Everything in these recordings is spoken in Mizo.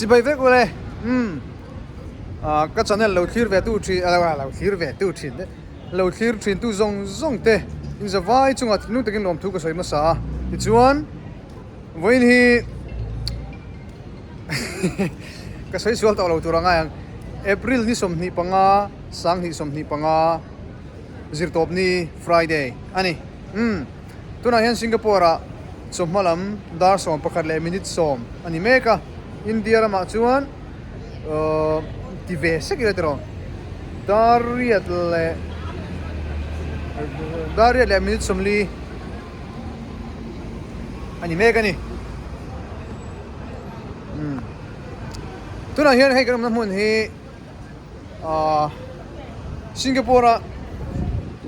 Chibai vek ule umm ah ka channel lo thlir ve tu thin ah lo thlir ve tu thin te lo thlir thin tu zawng zawng te in zavai chungah thinlung takin lawmthu ka sawi hmasa a tichuan vawiin hi ka sawi sual tawh lo tur a ngai ang April ni 25 sanghnih 25 zirtawp ni Friday a ni umm. Tunah hian Singapore ah chawhma lam dar 11 leh minute 10 a ni mek a, India ramah chuan uhh ti ve sek ila tiraw dar riat leh dar riat leh minute 40 a ni mek a ni. Umm tunah hian hei kan awmna hmun hi. Ahh Singapore a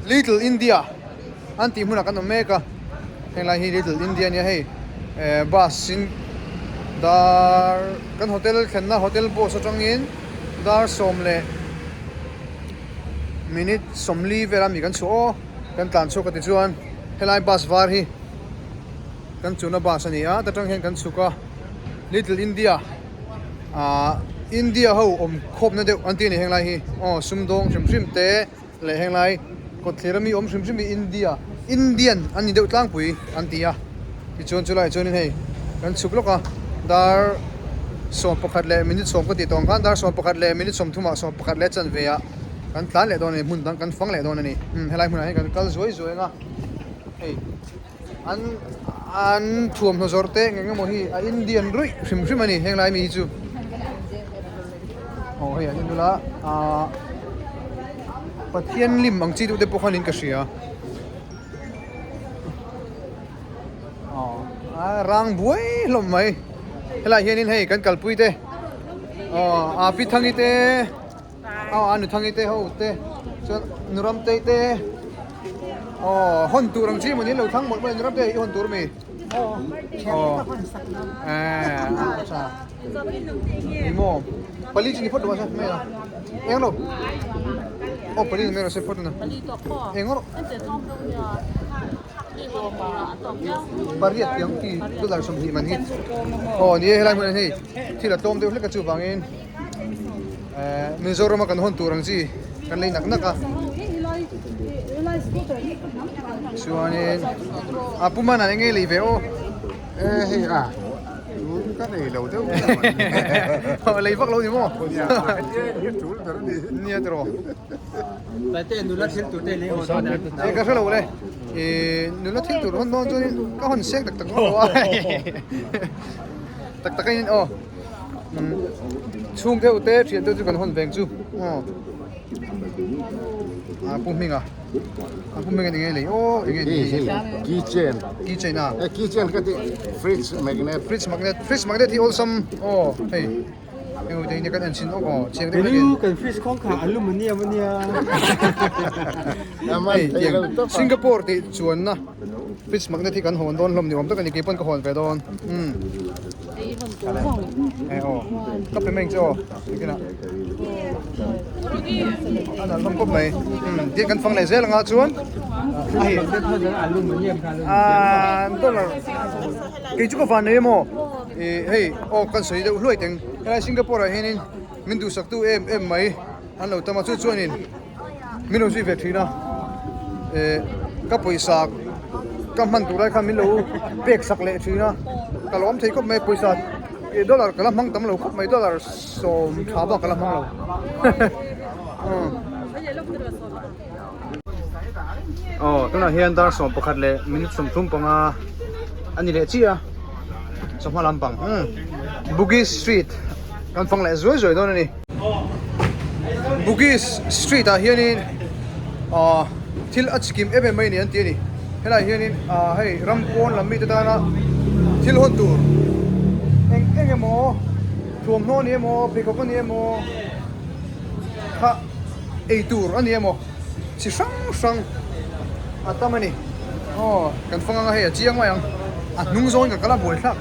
Little India an tih hmunah kan awm mek a henglai hi Little India ania hei eh bus in dar kan hotel thlenna hotel bus atangin dar sawm leh minute 40 vel ami kan chhuah aw kan tlan chhuak a tichuan helai bus var hi kan chuna bus a ni a ta tang hian kan chhuk a Little India. Ahh India ho awm khawpna deuh an ti a ni henglai hi aw sumdawng hrim hrim te leh henglai kawtthler ami awm hrim hrim hi India Indian an ni deuh tlangpui an ti a tichuan chulaiah chuanin hei kan chhuk lawk a dar 11 leh minute 10 ka tih tawh ang khan dar 11 leh minute 30 ah 11 leh chanve ah kan tlan leh dawn a ni hmun dang kan fang leh dawn a ni umm helai hmunah hian kan kal zuai zuai ang a hei. An an thuamhnaw zawrh te eng emaw hi a Indian ruih hrim hrim a ni heng lai mi hi chu aw hei an en ula ahh Pathian lim ang chi deuh te pawh khan in ka hria aw a rang buai hlawm mai helaiah hianin hei kan kalpui te aw a pi thangi te. Aw a nuthangi te ho te chuan nuramtei te aw hawn tur ang chi maw ni lo thlang mawlh mawlh a nuramtei i hawn tur ami aw eh acha ni maw pali chu ni phawt lo a mai a eng lo aw pali ni mai rawh se phawt na eng rawh pariat tiang ti dollar 20 man hi aw ni e helai hmunah hian hei thil a tlawm deuh hlek a chuvangin. Eh Mizoram a kan hawn tur ang chi kan lei nak nak a chuanin a pu man ah enge lei ve aw eh hei a tul ka nei lo deuh lei vak lo ni maw tul ber ni nia tiraw eh ka hrelo le eh nula thil tur hawn dawn chuanin ka hawn sek tak tak lo a tak tak a in aw. Chhung deuh te thian deuh chu kan hawn veng chu aw a pu hming a a pu hming a ni ngei lei aw eng nge ni hei keychain keychain a e keychain ka ti fridge magnet fridge magnet fridge magnet hi awlsam aw hei eng te kan en chhin awk aw chiang deuh hlek in kan fridge kawng kha aluminium ania hei tiang Singapore tih chuanna fridge magnet hi kan hawn dawn hlawm ni awm tak a ni kei pawn ka hawn ve dawn umm. Ka pe mai ang che aw engtin ah a nalh hlawm khawp mai umm tin kan fang leh zel anga chuan a hei aaa dollar kei chu ka van nei emaw ih hei aw kan sawi deuh hluai teng helai Singapore ah hianin min duhsak tu em em mai an lo tam a chu chuanin. Min lo zui ve thin a, eh ka pawisa ka hman tur lai khan min lo pek sak leh thin a, ka lawm thei khawp mai pawisa eh dollar ka la hmang tam lo khawp mai dollar sawm tha bak ka la hmang lo aw tunah hian dar 11 leh minute 35 a ni leh chiah a chawhma lampang umm Bugis street kan fang leh zuai zuai dawn a ni. Bugis street ah hianin ahh thil a chikim em em mai a ni an ti a ni helaiah hianin ahh hei ram pawn lam mite tana thil hawn tur eng eng emaw thuamhnaw a ni emaw pheikhawk a ni emaw kha ei tur a ni emaw chi hrang hrang a tam a ni aw kan fang anga hei a chiang mai ang a hnung zawngin ka kal a buai thlak.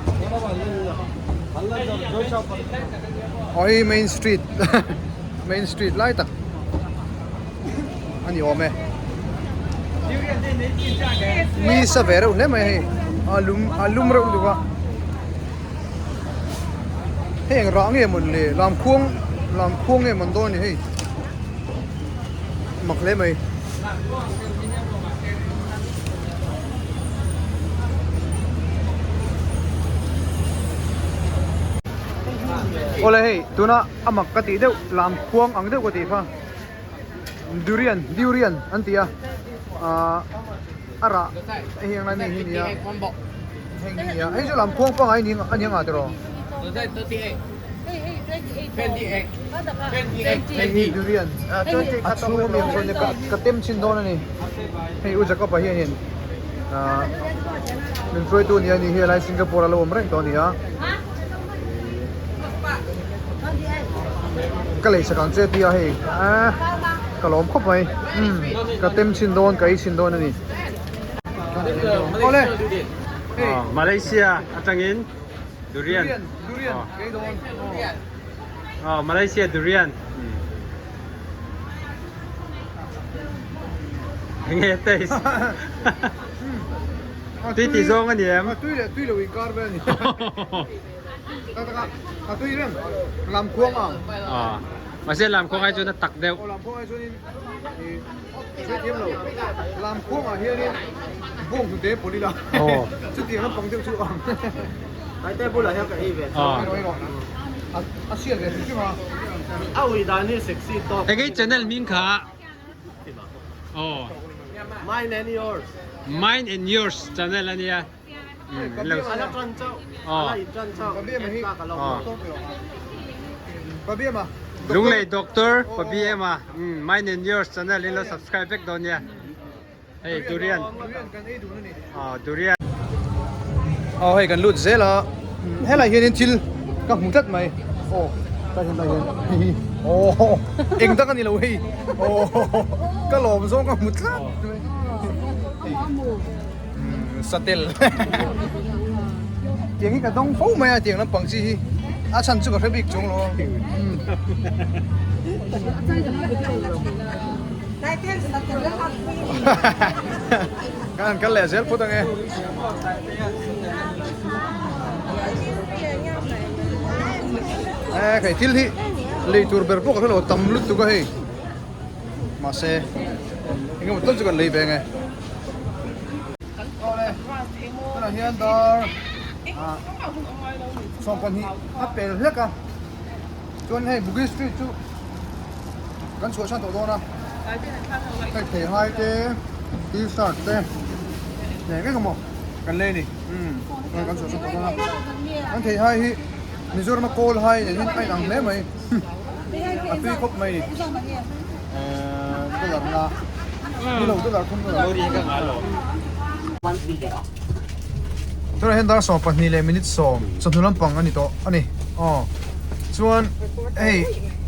Aw hei main street main street lai tak a ni awm e ni sa ve reuh hle mai hei a lum a lum reuh lutuk a. Hei eng rah nge mawn le lamkhuang lamkhuang nge mawn dawn ni hei mak hle mai. Awle hei tuna a mak ka tih deuh lamkhuang ang deuh ka tih kha durian durian an ti a ahh a rah hei ang lai mi hi nia heng hi nia hei chu lamkhuang pangai ni a ni ang ah tiraw hei hi durian a chhung ami ang sawn nia ka tem chhin dawn a ni hei u Jacob-a hianin ahh min hruaitu nia ni hi helai Singapore a lo awm reng tawh a ni a. Ka lei sak ang che tia hei ah ka lawm khawp mai umm ka tem chhin dawn ka ei chhin dawn a ni. Awle hei Malaysia atangin durian durian ka ei dawn aw Malaysia durian enge taste tui tih zawng a ni em tui leh tui lo inkar vel a ni. Tak tak a, a tui reng lamkhuang ang. Aw, mahse lamkhuang ai chuan a tak deuh. Aw lamkhuang ai chuanin i sawi thiam lo. Lamkhuang ah hianin bawng hnute pawlh ila. Aw. Chutiang lampang deuh chu ang. Taite bulah hian ka ei ve Aw. Ei rawh ei rawh. A a sial ve hrim hrim a. A ui dan hi sexy tawk. Eng ei channel hming kha? Aw. Mine and yours. Mine and yours channel a nia. Lunglei Doctor Pabiema Mine and Yours channel in lo subscribe vek dawn nia hei durian aw durian aw hei kan lut zel a helai hianin thil ka hmu tlat mai aw tah hian tah hian hei hi aw eng dang a ni lo hei aw ka lawm zawng ka hmu tlat mai hei. Satel tiang hi ka dawng fo mai a tiang lampang chi hi a chhan chu ka hre bik chung lo a kan kal leh zel phawt ange e hei thil hi lei tur ber pawh ka hre lo tam lutuk a hei mahse engemaw tal chu kan lei ve ange. Awle tunah hian dar ah sawmpahnih a pel hlek a chuan hei Bugis street chu kan chhuah chhan tawh dawn a hei theihai te t-shirt te eng eng emaw kan lei a ni umm chuan kan chhuah chhan tawh dawn a kan theihai hi Mizoram a kawl hai nen hian a inang hle mai a tui khawp mai a ni ehh dollar nga ni lo dollar thum dollar tunah hian dar 12 leh minute 10 chawhnu lampang a ni tawh a ni aw chuan hei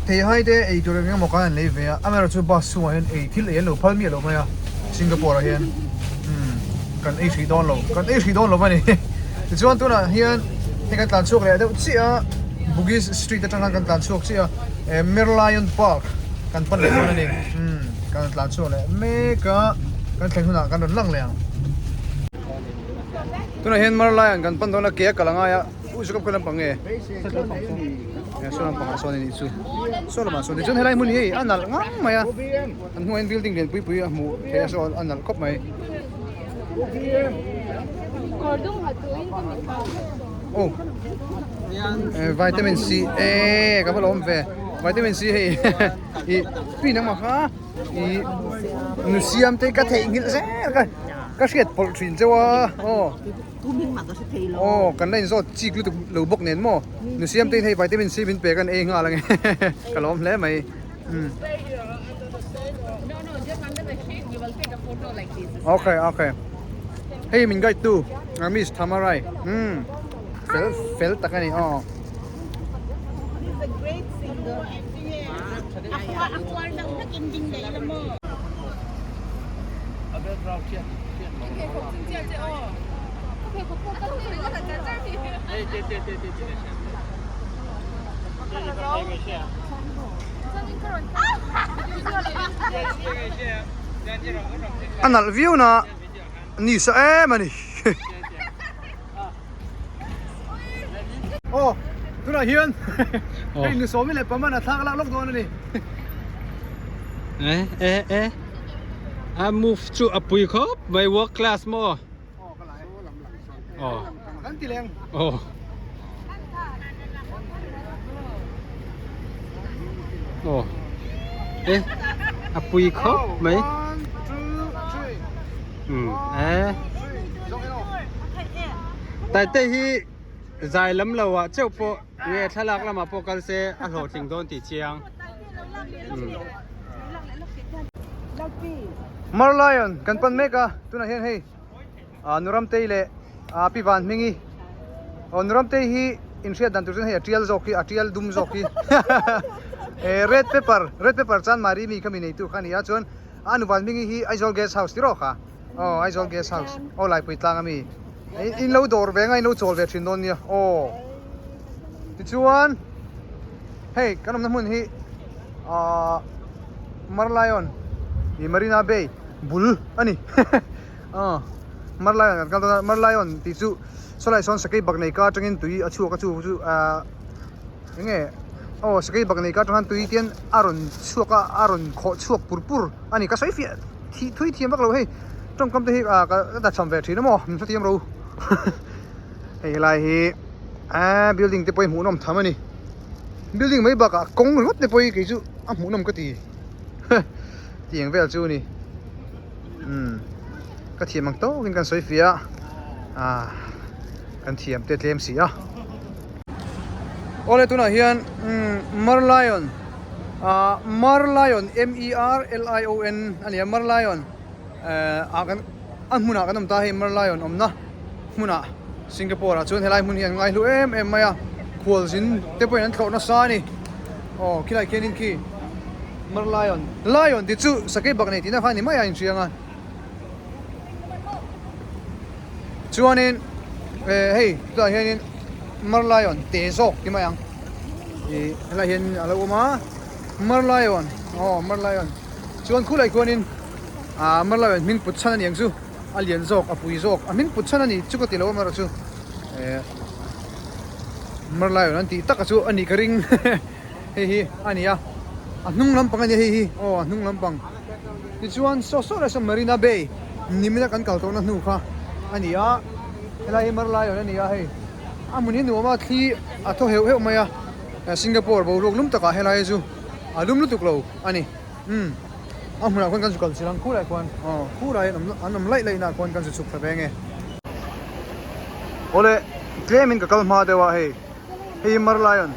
theihai te ei tur eng emaw khan an lei ve a amaherawhchu bus chhungah hian ei thil ei an lo phal miah lo mai a Singapore ah hian umm kan ei hrih dawn lo kan ei hrih dawn lo a ni tichuan tunah hian hei kan tlan chhuak leh deuh chiah a Bugis street atang khan kan tlan chhuak chiah a eh Merlion park kan pan leh dawn a ni umm kan tlan chhuak leh mek a kan thleng hunah kan rawn lang leh ang tunah hian Merlion kan pan dawn a ke a kal a ngai a u chu ka lampang nge saw lampang ah sawn a nih chu saw lamah sawn tichuan helai hmun hi hei a nalh ngang mai a. An hnuaiah hian building lian pui pui a hmuh theih a saw a nalh khawp mai. Oh vitamin C eh ka va lawm ve vitamin C hei ih tui nangmah kha ih nu siam te ka theihnghilh zel ka ka hriat pawlh thin cheu a aw aw kan la inzawt chik lutuk lo bawk nen maw nu siam te in hei vitamin C min pe kan ei nghal ange ka lawm hle mai. Okay okay hei min guide tu Miss Thamarai umm fel fel tak a ni aw. A nalh viau na ni sa em a ni. Aw. Tunah hian hei nu sawmi leh paman a thlak lak lawk dawn a ni. Eh eh eh a move chu a pui khawp mai work class maw? Aw ka la e. Aw. Kan ti leng. Aw. Aw. Eh a pui khawp mai. One, two, three. Um eh. Taite hi Zai lam lo ah cheuh pawh nge thlalak lamah pawh kal se a hlawhtling dawn tih chiang. Merlion kan pan mek a tunah hian hei ah Nuramtei leh ah Pi Vanhmingi aw Nuramtei hi inhriat dan tur chuan hei a tial zawk hi a tial dum zawk hi eh red pepper red pepper chanmari mi kha mi neitu kha a ni a chuan a nu Vanhmingi hi Aizawl guest house tiraw kha. Aw Aizawl guest house aw Laipui tlang ami in lo dawr ve nga in lo chawl ve thin dawn nia aw tichuan hei kan awmna hmun hi ahh Merlion ih Marina Bay bul a ni aw Merlion kan kal dawn a Merlion tih chu sawlai sawn sakei bak nei ka atangin tui a chhuak a chu chu ahh eng nge aw sakei bak nei ka atang khan tui te hian a rawn chhuak a a rawn khawh chhuak pur pur a ni ka sawi fiah. Thih thui thiam vak lo hei tawngkam te hi ah ka dachham ve thin a maw min hrethiam ro hei helai hi ah building te pawh hi hmuhnawm tham a ni building mai bakah kawng ringawt te pawh hi kei chu a hmuhnawm ka ti tiang vel chu a ni umm ka thiam ang tawkin kan sawi fiah a ah kan thiam te tlem si a awle tunah hian umm Merlion. Ahh Merlion M E R L I O N a ni a Merlion ehh ah kan a hmunah kan awm ta hei Merlion awmna hmunah Singapore ah chuan helai hmun hi an ngaihlu em em mai a khualzin te pawhin an thlawh nasa a ni aw khilai khianin khi Merlion Lion tih chu sakei bak nei tihna kha a ni mai a inhriang a chuanin eh hei chutah hianin Merlion te zawk ti mai ang ih helaiah hian a lo awm a Merlion aw Merlion chuan khulai khuanin ah Merlion hming put chhan a ni ang chu a lian zawk a pui zawk a hming put chhan a ni chu ka ti lo amaherawh chu eh Merlion an tih taka chu a nih ka ring hei hi a ni a a hnung lampang a nia hei hi aw a hnung lampang. Tichuan saw saw lai sawn Marina Bay nimina kan kal tawhna hnu kha a ni a, helai hi Merlion a ni a hei a hmun hi nuam a thli a thaw heuh heuh mai a, Singapore boruak lum takah helai chu a lum lutuk lo a ni umm a hmunah khuan kan zu kal chiang khurah khuan aw khurah hian an awm laih laih naah khuan kan zu chhuk thla ve nge. Awle tlemin ka kal hma deuh a hei hei hi Merlion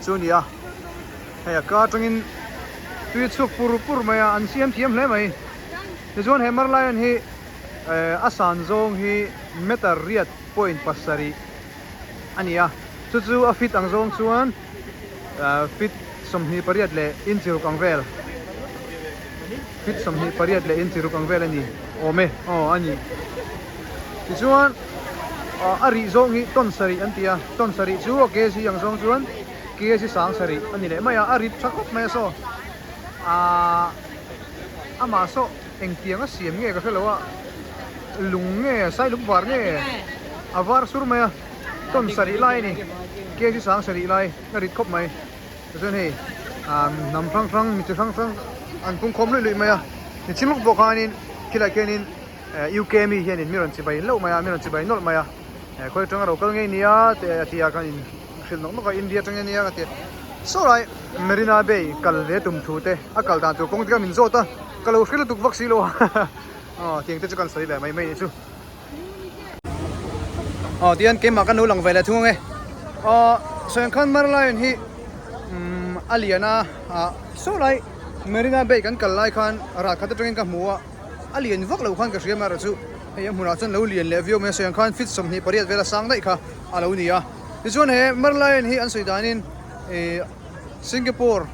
chu a ni a. Hei a ka atangin tui chhuak pur pur mai a, an siam thiam hle mai. Tichuan he Merlion hi eh a san zawng hi meter riat point pasarih a ni a, chu chu a fit ang zawng chuan eh fit 28 leh inch ruk ang vel fit 28 leh inch ruk ang vel a ni awm e aw a ni. Tichuan a rih zawng hi ton sarih an ti a, ton sarih chu a kg ang zawng chuan. Kg 7000 a ni leh mai a, a rit tha khawp mai a saw aaa amah saw engtiang a siam nge ka hrelo a, lung nge sailung var nge a var sur mai a, tawn sarih lai a ni, kg 7000 lai a rit khawp mai, tichuan hei aaa hnam hrang hrang mi chi hrang hrang an pungkhawm luih luih mai a, nichin lawk pawh khanin khilai khianin UK mi hianin mi rawn chibai hlauh mai a, mi rawn chibai nawlh mai a, khawi atanga ro kal ngei nia te a ti a khan in. Hrilh nawk nawk a India atangin ania ka ti a saw lai Marina Bay kal ve tum thu te a kal dan tur kawng te kha min zawt a ka lo hre lutuk vak si lo a aw tiang te chu kan sawi ve mai mai nih chu aw tihian keimah ka no lang ve leh thung ang e aw sawi ang khan Merlion hi umm a lian a ah saw lai Marina Bay kan kal lai khan ral khat atangin ka hmu a a lian vak lo khan ka hria mai erawh chu hei a hmunah chuan lo lian leh viau mai a sawi ang khan feet 28 vela sang daih kha a lo ni a. Tichuan he Merlion hi an sawi danin ih Singapore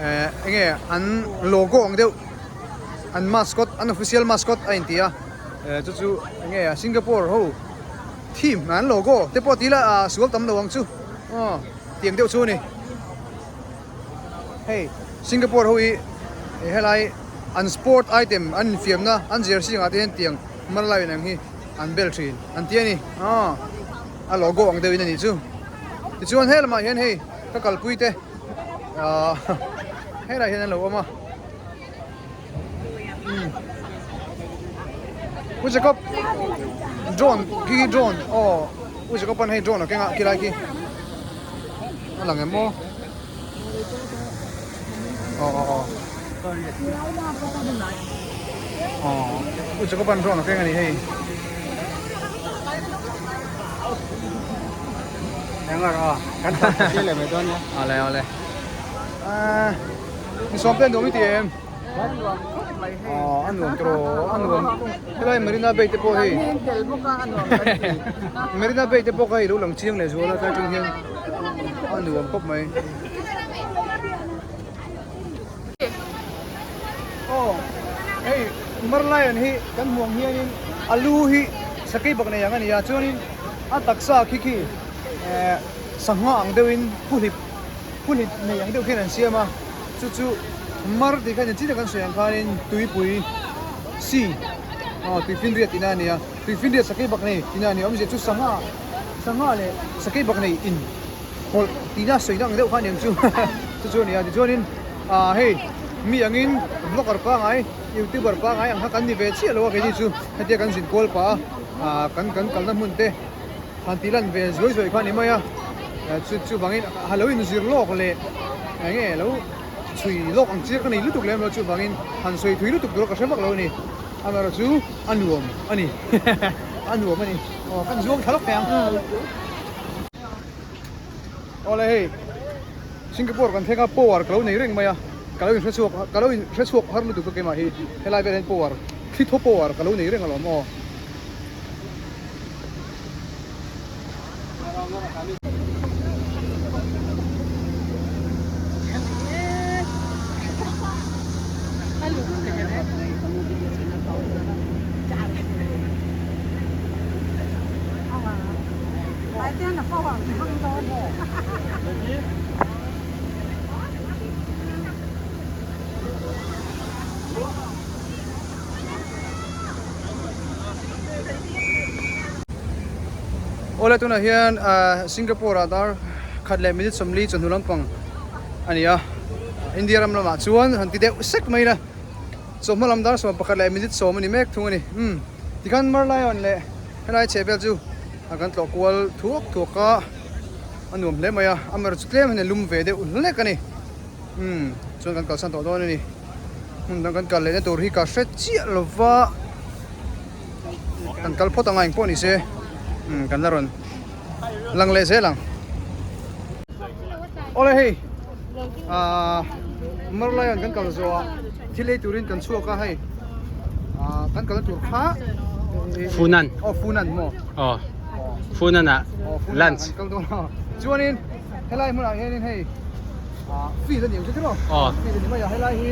eh enge an logo ang deuh an mascot an official mascot a inti a eh chu chu enge Singapore ho theme an logo te pawh tih ila ah sual tam lo ang chu aw tiang deuh chu a ni. Hei Singapore ho hi helai an sport item an infiamna an jersey angah te hian tiang Merlion ang hi an bel thin an ti a ni aw. A logo ang deuhin a nih chu. Tichuan he lamah hian hei ka kalpui te ahh helaiah hian an lo awm a. Pu Jacob drone khi drone aw Pu Jacob pawn hei drone a keng a khilai khi a lang em aw aw aw aw aw Pu Jacob pawn drone a keng a ni hei. Awle awle ahh mi sawm te an duh mi ti em aw a nuam tawh a nuam helai Marina Bay te pawh hei Marina Bay te pawh kha hei lo lang chiang leh zual a tlai atang hian a nuam khawp mai aw hei Merlion hi kan hmuh ang hianin a lu hi sakei bak nei ang a ni a chuanin a taksa khi khi eh sangha ang deuhin phuhlip phuhlip nei ang deuh khian an siam a chu chu mar tih kha engtin tak an sawi ang khanin tuipui sea aw tuifinriat tihna a ni a tuifinriat sakei bak nei tihna a ni a awmzia chu sangha sangha leh sakei bak nei in pawlh tihna sawi na ang deuh kha a ni ang chu chu chu a ni a tichuanin ah hei mi angin vlogger pangai youtuber pangai ang kha kan ni ve chiah lo a keini chu hetia kan zin kual pah a ah kan kan kalna hmun te. Han tih lan ve zuai zuai kha a ni mai a, chu chuvangin a lo inzir lawk leh eng nge lo chhui lawk ang chiah ka nei lutuk lem lo chuvangin han sawi thui lutuk tur ka hre vak lo a ni, amaherawh chu a nuam a ni a nuam a ni aw kan zuang thla lawk thei ang. Awle hei Singapore kan thleng a power ka lo nei reng mai a ka lo inhre chhuak ka lo inhre chhuak har lutuk ka keimah hi helai velah hian power thli thaw power ka lo nei reng alawm aw. Awle tunah hian ahh Singapore ah dar khat leh minute 40 chawhnu lampang a ni a India ram lamah chuan han ti deuh sek mai ila chawhma lam dar 11 leh minute 10 a ni mek thung a ni umm tikhan Merlion leh helai chheh vel chu a kan tlawh kual thuak thuak a a nuam hle mai a amaherawhchu tlem hian a lum ve deuh hlek a ni umm chuan kan kalsan tawh dawn a ni. Hmun dang kan kal lehna tur hi ka hre chiah lo va kan kal phawt anga engpawh ni se umm kan la rawn lang leh zel ang awle hei ahh Merlion kan kal zawh ah thil ei turin kan chhuak a hei ahh kan kalna tur kha Funan aw Funan maw aw Funan ah lunch kan kal dawn a chuanin helai hmunah hianin hei Ah field a ni ang chu tiraw? Aw. Field a ni mai a, helai hi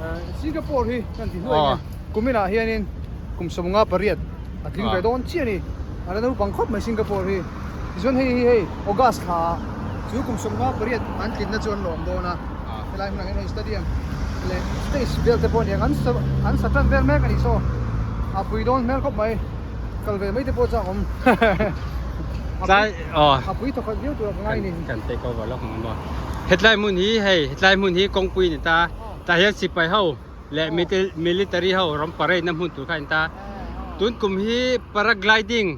eh Singapore hi kan ti hnuai nge kumin ah hianin kum 58 a tling ve dawn chiah a ni. A la naupang khawp mai Singapore hi. Tichuan hei hi hei August thla ah chu kum 58 an tlinna chu an lawm dawn a. Helai hmunah hian hei stadium leh stage vel te pawh a ni ang an sa an sa tan vel mek a nih saw. A pui dawn hmel khawp mai. Kal ve mai te pawh chak awm. Tlai aw. A pui thawkhat viau tur a ka ngai ni. Kan take over lawk ang maw. Hetlai hmun hi hei hetlai hmun hi kawngpui a ni ta. Tah hian sipai ho leh military ho ram parade na hmun tur kha a ni ta. Tun kum hi paragliding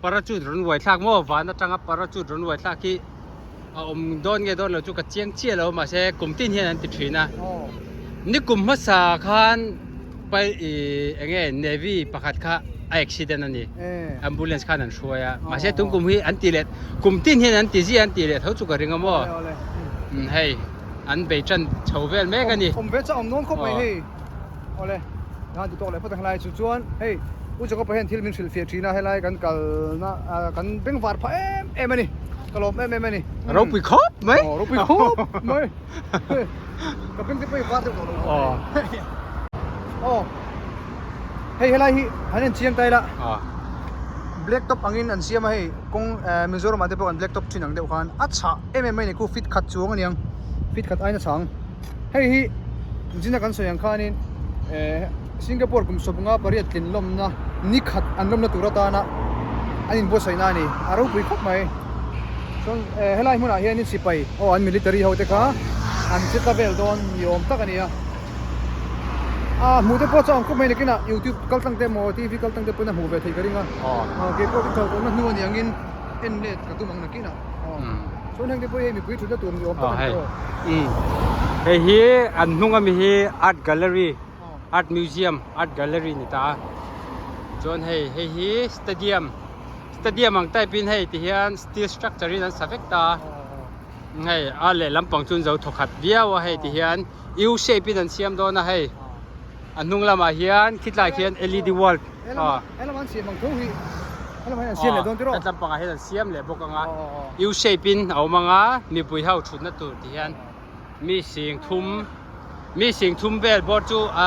parachute rawn uai thlak maw van atanga parachute rawn uai thlak hi a awm dawn nge dawn lo chu ka chiang chiah lo mahse kum tin hian an ti thin a nikum hmasa khan pai ih eng nge navy pakhat kha a accident a ni ambulance khan an hruai a mahse tun kum hi an ti leh kum tin hian an ti ziah an ti leh tho chu ka ring a maw hei an bei tan chho vel mek a ni awm ve chauh awm dawn khawp mai hei awle han ti tawk leh phawt ang helai chu chuan hei u Jacob-a hian thil min hrilh fiah thin a helai kan kalna kan bengvar phah em em a ni ka lawm em em a ni ropui khawp mai aw ropui khawp mai ka beng te pawh i var deuh tawh lo aw aw hei helai hi han en chiang ta ila black top angin an siam a hei kawng Mizoram ah te pawh an black top thin ang deuh khan a chhah em em mai a ni khu fit khat chuang a niang fit khat aina chhang hei hi zina kan sawi ang khanin eh Singapore kum 58 tlin lawmna ni khat an lawmna tur atana. an inbuatsaihna a ni a ropui khawp mai chuan eh helai hmunah hianin sipai aw an military ho te kha an che tla vel dawn ni awm tak a ni a ah hmuh te pawh chuan khawp mai nakinah youtube kal tlang te emaw tv kal tlang te pawhin a hmuh ve theih ka ring a aw kei pawh ka kal tawhna hnu a ni angin en let ka tum ang nakinah aw chuan heng te pawh hi hei mipui thutna tur ni awm tak a ni tawh. Hei hi an hnung ami hi art gallery. Art Museum, Art Gallery ni ta a, chuan hei hei hi stadium, stadium ang type in hei ti hian steel structure in an sa vek ta a, hei a lehlam pang chu an zo thaw khat viau a hei ti hian U shape in an siam dawn a hei a hnung lamah hian khitlai khian led wall aw hetlam pangah hian an siam leh bawk ang a U shape in a awm ang a mipui ho thutna tur ti hian. Mi sing thum mi sing thum vel bawr chu a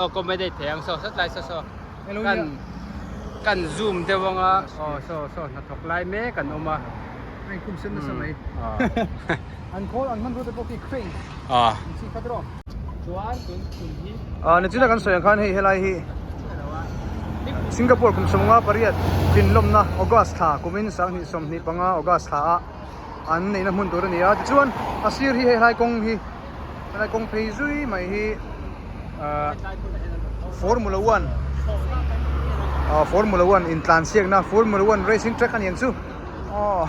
accommodate thei ang saw satlai saw saw kan kan zoom deuh anga aw saw saw hnathawk lai mek an awm a heng kum sen nasa mai an khawl an hmanrua te pawh khi crane an chhi khat rawh chuan tun kum hi ah nichina kan sawi ang khan hei helai hi Singapore kum 58 tlinlawmna August thla kumin 2025 August thla a an neihna hmun tur a ni a tichuan a sir hi hei helai kawng hi helai kawng phei zui mai hi ahh formula one ah formula one intlan chhiakna formula one racing track a ni ang chu aw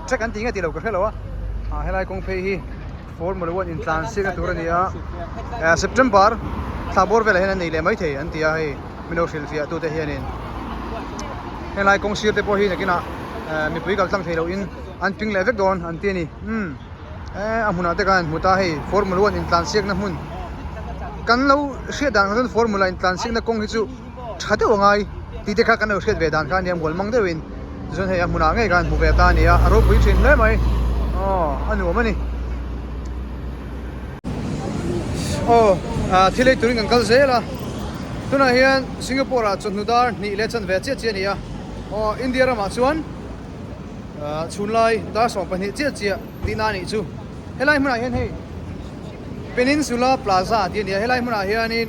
track an tih nge tih loh ka hre lo a ah helai kawng phei hi formula one intlan chhiakna tur a ni a eh september thla bawr velah hian an nei leh maithei an ti a hei. Min lo hrilhfiah tute hianin helai kawng sir te pawh hi nakinah mipui kal tlang thei lohin an ping leh vek dawn an ti a ni umm eh a hmunah te khan an hmu ta hei formula one intlansiakna hmun kan lo hriat dan kha chuan formula intlansiakna kawng hi chu tha deuh a ngai tih te kha kan lo hriat ve dan kha a nia mual mang deuhin tichuan hei a hmunah ngei khan hmu ve ta a ni a a ropui thin hle mai aw a nuam a ni. Aw ah thil ei turin kan kal zel a tunah hian Singapore ah chawhnu dar hnih leh chanve chiah chiah a ni a aw India ramah chuan ah chhunlai dar 12 chiah chiah tihna a nih chu helai hmunah hian hei Peninsula Plaza tih a ni a helai hmunah hianin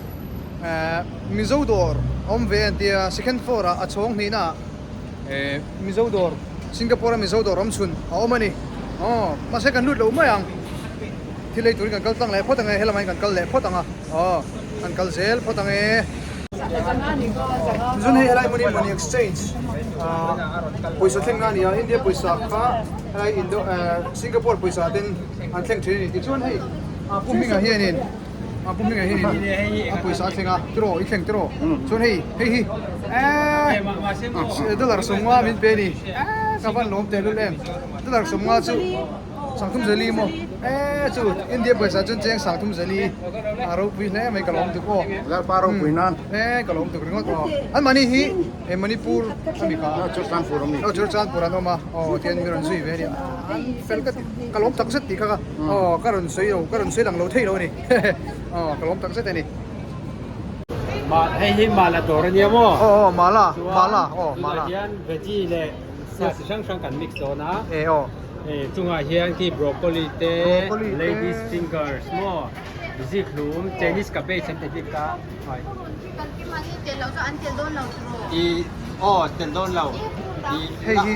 eh Mizo dawr a awm ve a an tia second floor ah a chhawng hnihna ah eh Mizo dawr Singapore a Mizo dawr awm chhun a awm a ni aw mahse kan lut loh mai ang. Thil ei turin kan kal tlang leh phawt ang e, helamah hian kan kal leh phawt ang a, aw kan kal zel phawt ang e. Tichuan hei helai hmun hi money exchange ah pawisa thlengna a ni a, India pawisa kha helai Indo eh Singapore pawisa ten an thleng thin a ni. Tichuan hei a pu hmingah hianin a pu hmingah hianin a pawisa a thleng a, tiraw i thleng tiraw? Chuan hei hei hi eehh dollar 50 min pe a ni, eehh ka van lawm tehlul em, dollar 50 chu. Sangthum zali maw? Eee chu India pawisa chuan cheng sangthum zali a ropui hle mai ka lawm tuk aw. Lalpa ropui nan. Eee ka lawm tuk ringawt aw. An mahni hi he Manipur a mi kha. Aw Churachandpur a mi. Aw Churachandpur an awm a aw tian mi rawn zui ve a nia. An fel ka ti ka lawm tak zet tih kha ka aw ka rawn sawi lo ka rawn sawi lang lo thei lo a ni aw ka lawm tak zet a ni. Ma hei hi mala dawr a nia maw? Aw aw mala mala aw mala. Tunah hian veggie leh sa chi hrang hrang kan mix dawn a. E aw. Hei chungah hian khi broccoli te, ladies fingers maw, zikhlum, Chinese cabbage an ti bik a. I aw tel dawn lo. Hei hi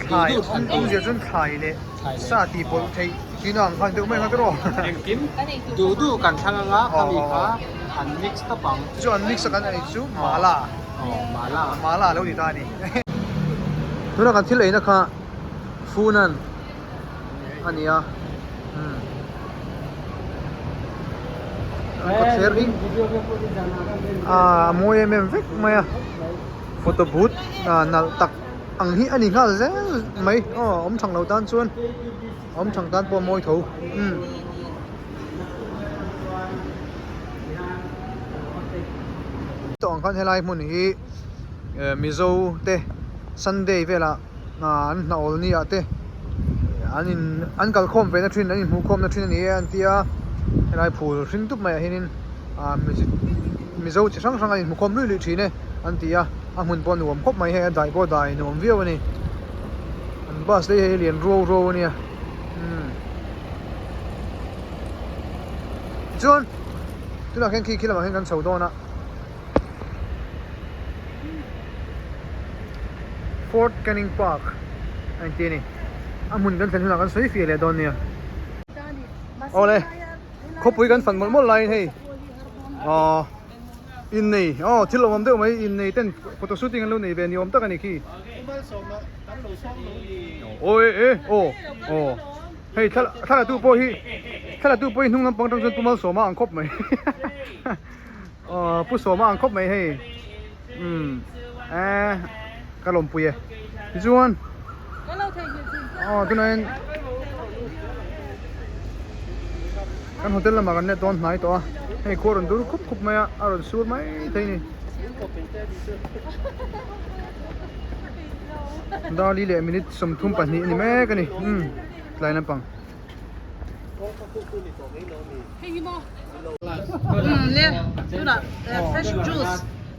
thlai awmzia chuan thlai leh sa tih pawlh theih tihna ang khan deuh mai kha ka rawh. Engkim duh duh kan thlang anga khami kha an mix tawp ang. Chu an mix a kan ei chu mala. Aw mala. Mala a lo ni ta a ni. Tuna kan thil eina kha Funan a ni a umm an kawtthler hi ah a mawi em em vek mai a photo booth ah nalh tak ang hi a ni nghal zel mai aw awm thang lo tan chuan awm thang tan pawh a mawi tho umm. Tawh ang khan helai hmun hi Mizo te Sunday velah an hna awl ni ah te an in an kal khawm ve na thin an inhmuh khawm na thin a ni e an ti a helai phul hring tup mai ah hianin ah Mizo chi hrang hrang an inhmu khawm luih luih thin e an ti a a hmun pawh a nuam khawp mai hei a dai pawh a dai nuam viau a ni an bus te hi hei lian ruau ruau a nia umm tichuan tunah khian khi khi lamah khian kan chho dawn a. Fort Canning Park a inti a ni. A hmun kan thlen hunah kan sawi fiah leh dawn nia. Awle khawpui kan fan mawlh mawlh laiin hei aw innei aw thil awm awm deuh mai innei ten photo shooting an lo nei ve ni awm tak a ni khi. Aw e e aw aw hei thla thla tu pawh hi thla tu pawh hi hnung lampang atang chuan Pu Malsawma ang khawp mai aw Pu Sawma ang khawp mai hei umm e ka lawmpui e tichuan aw tunah hian kan hotel lamah kan let dawn hnai tawh a hei khua rawn dur khup khup mai a a rawn sur mai thei a ni. Dali leh minute 32 a ni mek a ni umm tlai lampang. Umm le tunah fresh juice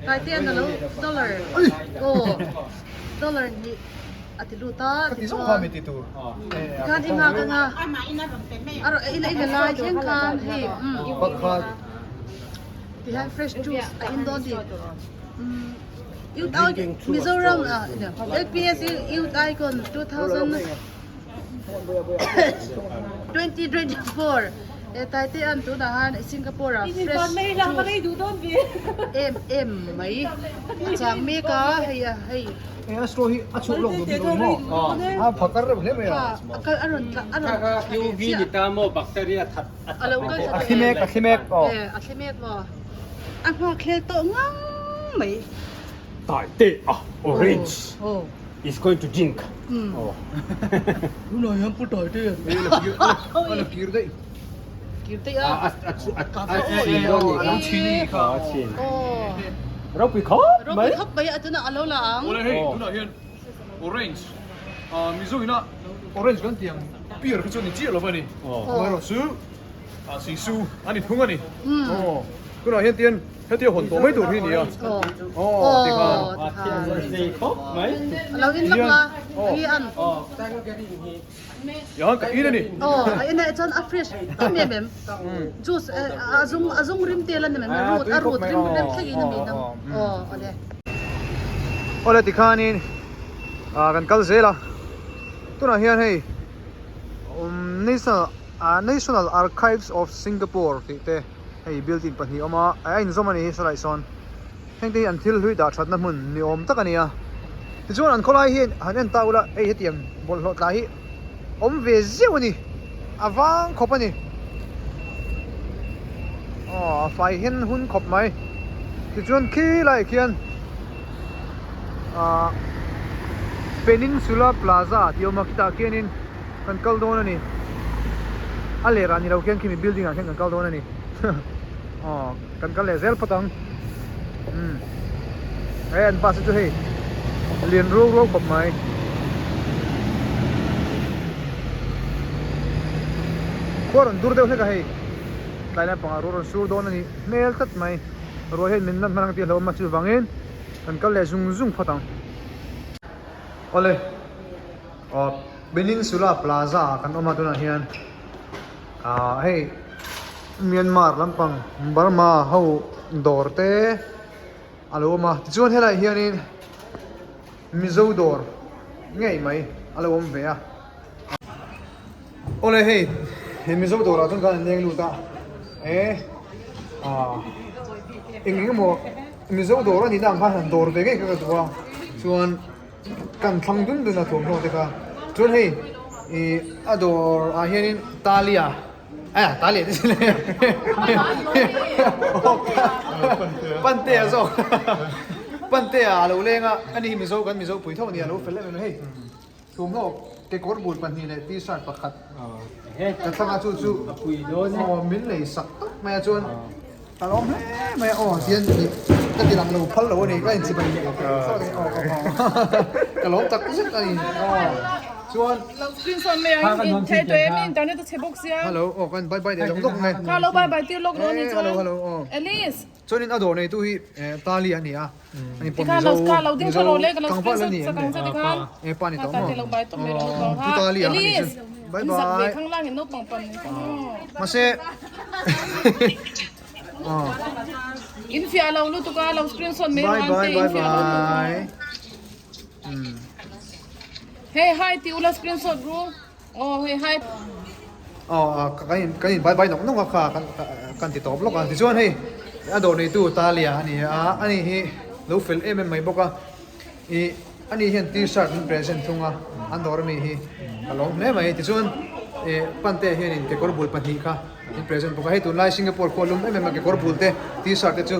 taite a lo dollar aw dollar hnih a ti lut a tichuan tikhan i nghak anga a rawn i la lai thleng khan hei umm tihian fresh juice a in dawn tih umm youth Mizoram L_P_S youth icon 2000. 2024 e taite an tunah han Singapore ah fresh juice em em mai a chang mek a hei a hei Hei a straw hi a chhuak lawk duh bik lo maw? A phakar reuh hle mai a. A kal a rawn tla a rawn Kha kha UV ni ta maw bacteria that a lo kal A thli mek a thli mek aw. E a thli mek maw a nghak hlel tawh ngang mai. Taite a orange. Is going to drink. Tunah hian pu tawi te A la kir daih. Kir daih a. A chhin dawn ni A chhin ni kha. A chhin. Ropui khawp mai. Ropui khawp mai a tunah a lo la ang. Awle hei tunah hian orange Mizo ina orange kan tih ang beer kha chu a ni chiah lo va ni. Amaherawhchu Sisu a ni thung a ni. Tunah hian tian Hetia hawn tawh mai tur hi nia. Aw ti khan. Lo in lak la hi an. Yahan ka in ani. Aw a in ah chuan a fresh em em em. Juice a zung a zung rim tel ani mai root a root rim rem thleng in ami dang. Aw awle. Awle ti khanin kan kal zel a. Tunah hian hei National National Archives of Singapore tih te. Hei building pahnih awm a, a inzawm a ni hi sawlai sawn heng te hi an thil hlui dah thatna hmun ni awm tak a ni a tichuan an khawlai hi han en ta ula hei hetiang bawlhhlawh tla hi awm ve zeuh a ni a vang khawp a ni aw a fai hen hun khawp mai tichuan khi laiah khian ah Peninsula Plaza tih a awm a khitah khianin. Kan kal dawn a ni. A lerah ni lo khian khimi building ah khian kan kal dawn a ni. Aw kan kal leh zel phawt ang. Umm he an bus hi chu hei lian ruau ruau khawp mai. Khua rawn dur deuh hlek a hei. Tlai lampangah ruah rawn sur dawn a ni hmel tlat mai. Ruah hian min lan hman ang tih a hlauhawm a chuvangin kan kal leh zung zung phawt ang. Awle. Aw Peninsula Plaza ah kan awm a tunah hian ah hei Myanmar lampang Burma ho dawr te a lo awm a tichuan helaiah hianin Mizo dawr ngei mai a lo awm ve a awle hei he Mizo dawrah chuan khan an leng lut a e ah eng eng emaw Mizo dawr a nihna ang khan han dawr ve ngei kha ka duh a chuan. Kan thlang dun dun a thuamhnaw te kha chuan hei ih a dawr ah hianin talia eh talia te chu pantea zawk pantea a lo leng a ani hi mizo kan mizo pui tho a ni a lo fel em em a hei thuamhnaw kekawr bul pahnih leh t-shirt pakhat ka thlang a chu chu aw min lei sak tawp mai a chuan. Ka lawm hle mai a aw tian ih ka ti lang lo phal lo a ni ka inchibai leh sawt a ni aw aw ka lawm tak zet a ni aw chuan Lo screen sawn mai ang in thei tawh em internet a chhe bawk sia hello aw kan bye bye leh lawk lawk nge kha lo bye bye tir lawk rawh ni chuan hello hello aw Alice chuan in a dawr neitu hi Tali a ni a ani pawh Tikhan Mizo lo ka lo ding Mizo tha rawh le ka lo tlangval screen a ni shot sak ang che tikhan e pa ni tawh ka maw te lo bye tawp mai rawh aw pu Tali a ni Alice chuan bye in zak ve bye khang lang in naupang pan ni kha mahse In fiah lo lutuk a, lo screenshot mai Bye rawh bye ante bye in fiah lo lutuk a. bye. Hei hi ti ula screenshot ru. Aw hei hi. Aw kan in kan in bye bye nawk nawk a kha kan kan ti tawp lawk a tichuan hei a dawr neitu Talia a ni a ani hi lo fel em em mai bawk a ih ani hian t-shirt min present thung a an dawr ami hi ka lawm hle mai tichuan ih pante hianin kekawr bul pahnih kha min present bawk a hei tunlai Singapore khua lum em em a kekawr bul te t-shirt te chu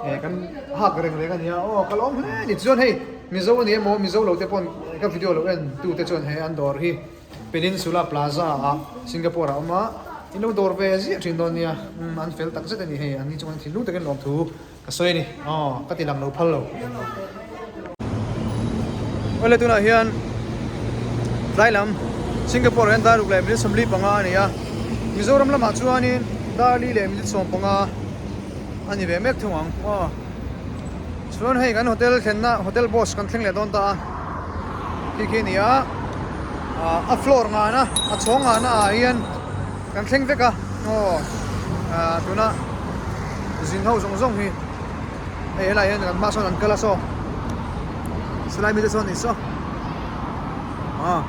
eh kan hak reng reng a ni a aw ka lawm hle a ni tichuan hei Mizo a ni emaw Mizo lo te pawn ka video lo en tu te chuan he an dawr hi Peninsula Plaza ah Singapore ah a awm a in lo dawr ve ziah thin dawn nia umm an fel tak zet a ni hei an ni chuan thinlung takin lawmthu ka sawi a ni aw ka ti lang lo phal lo. Awle tunah hian tlai lam Singapore ah hian dar ruk leh minute 45 a ni a Mizoram lamah chuanin dar li leh minute 15 a ni ve mek thung ang aw chuan hei kan hotel thlenna hotel boss kan thleng leh dawn ta a khi khi a ni a ah a floor ngana a chhawng ngana ah hian kan thleng vek a aw ah tuna zin ho zawng zawng hi. Hei helai hian kan hma sawn an kal a saw silai mite sawn ni saw ah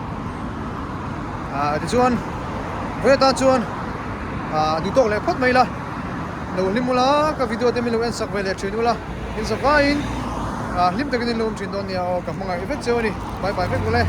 ah tichuan vawi atan chuan ah duh tawk leh phawt mai ila lo hlim ula ka video te min lo en sak ve leh thin ula in zavaiin ah hlim takin in lo awm thin dawn nia aw ka hmangaih vek cheu a ni bye bye vek ule.